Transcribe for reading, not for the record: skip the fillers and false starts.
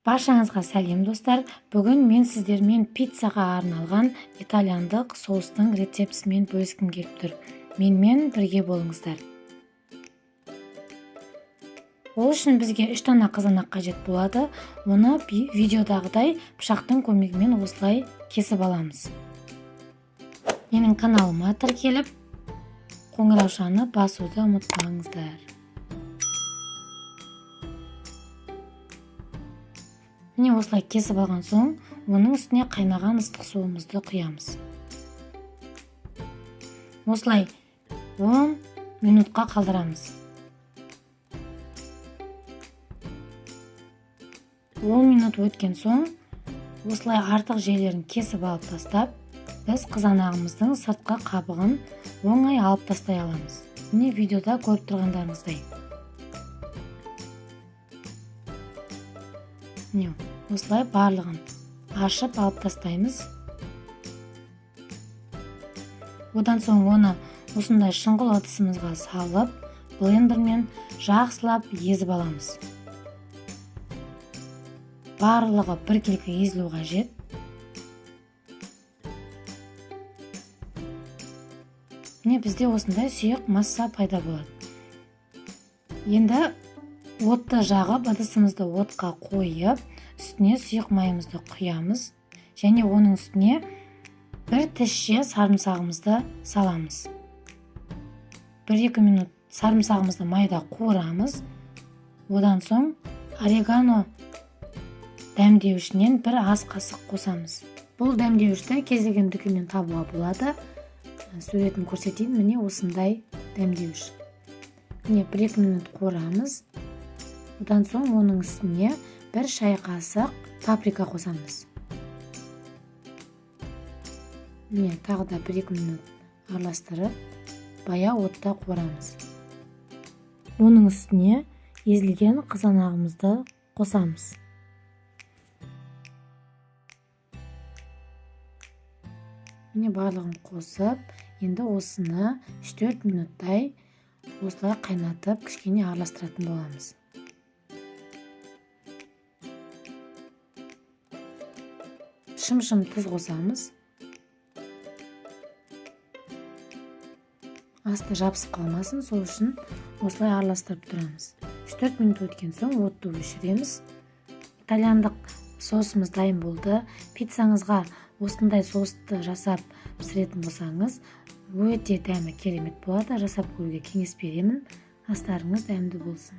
Баршаңызға сәлем, достар! Бүгін мен сіздермен пиццаға арналған итальяндық соустың рецептісімен бөліскім келіп тұр. Менімен бірге болыңыздар. Ол үшін бізге 3 дана қызанақ қажет болады. Оны видеодағыдай пышақтың көмегімен осылай кесіп аламыз. Менің каналыма тіркеліп, қоңыраушаны басуды ұмытпаңыздар. Міне, осылай кесіп алған соң, оның үстіне қайнаған ыстық суымызды құямыз. Осылай 10 минутқа қалдырамыз. 10 минут өткен соң, осылай артық жерлерін кесіп алып тастап, біз қызанағымыздың сыртқы қабығын оңай алып тастай аламыз. Міне, видеода көріп тұрғандарыңыздай. Міне, осылай барлығын ашып алып тастаймыз. Одан соң оны осындай шұңғыл ыдысымызға салып, блендермен жақсылап езіп аламыз. Барлығы біркелкі езілу қажет. Міне, бізде осындай сұйық масса пайда болады. Енді отты жағып, ыдысымызды отқа қойып, үстіне сұйық майымызды құямыз және оның үстіне бір тісше сарымсағымызды саламыз. 1-2 минут сарымсағымызды майда қуырамыз. Одан соң орегано дәмдеуішінен бір ас қасық қосамыз. Бұл дәмдеуішті кез келген дүкеннен табуға болады. Суретін көрсетейін, міне, осындай дәмдеуіш. Міне, 1-2 минут қуырамыз. Одан соң оның үстіне бір шай қасық паприка қосамыз. Міне, тағы да 1-2 минут араластырып, баяу отта қуырамыз. Оның үстіне езілген қызанағымызды қосамыз. Міне, барлығын қосып, енді осыны 3-4 минуттай осылай қайнатып, кішкене араластыратын боламыз. Шым-шым тұз қосамыз. Асты жабысып қалмасын, сол үшін осылай араластырып тұрамыз. 3-4 минут өткен соң отты өшіреміз. Итальяндық соусымыз дайын болды. Пиццаңызға осындай соусты жасап пісіретін болсаңыз, өте дәмі керемет болады. Жасап көруге кеңес беремін. Астарыңыз дәмді болсын.